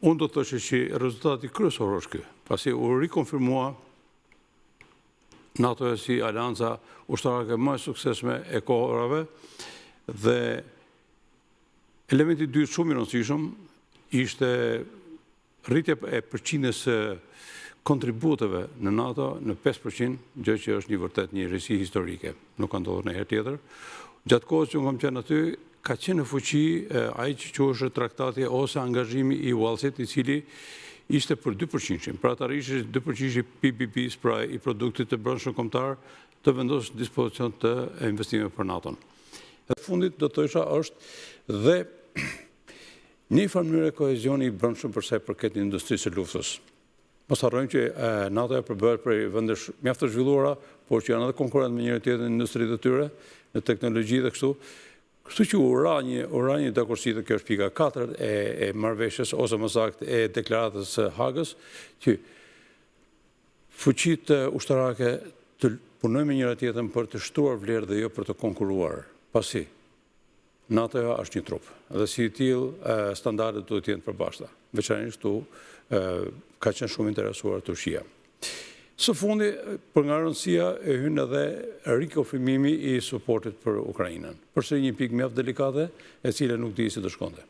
Unë do të thosha që rezultati kryesor është ky, pasi u rikonfirmua NATO-ja si aleanca ushtarake më e suksesshme e kohërave dhe elementi i dytë shumë i rëndësishëm ishte Rritja e përqindjes së kontributeve në NATO në 5%, gjë që është një vërtet një risi historike, nuk ka ndodhur ndonjëherë tjetër. Gjatë kohës që unë kam qenë aty, ka qenë në fuqi ai që quhej traktati ose angazhimi i Uellsit, i cili ishte për 2%, pra të arrihej 2% i PBB-së, pra i produktit të brendshëm kombëtar, të vendoset në dispozicion të investimeve për NATO-n. E fundit do të thosha është dhe Në një farë mënyre kohezioni i brendshëm për sa i përket industrisë së luftës. Mos harrojmë që NATO-ja përbëhet prej vendesh mjaft të zhvilluara, por që janë edhe konkurrentë me njëri-tjetrin në industritë e tyre, në teknologji dhe kështu. Kështu që u ra një u ra një dakordësi dhe kjo është pika e katërt e e marrëveshjes ose më saktë e deklaratës së Hagës, që fuqitë ushtarake të punojnë me njëra-tjetrën për të shtuar vlerë dhe jo për të konkurruar, pasi NATO-ja është një trup dhe si i tillë standardet duhet të jenë të përbashkëta. Veçanërisht këtu ka qenë shumë interesuar Turqia. Së fundi, për nga rëndësia e hyn edhe rikonfirmimi i suportit për Ukrainën. Përsëri një pikë mjaft delikate, e cila nuk di si do shkonte.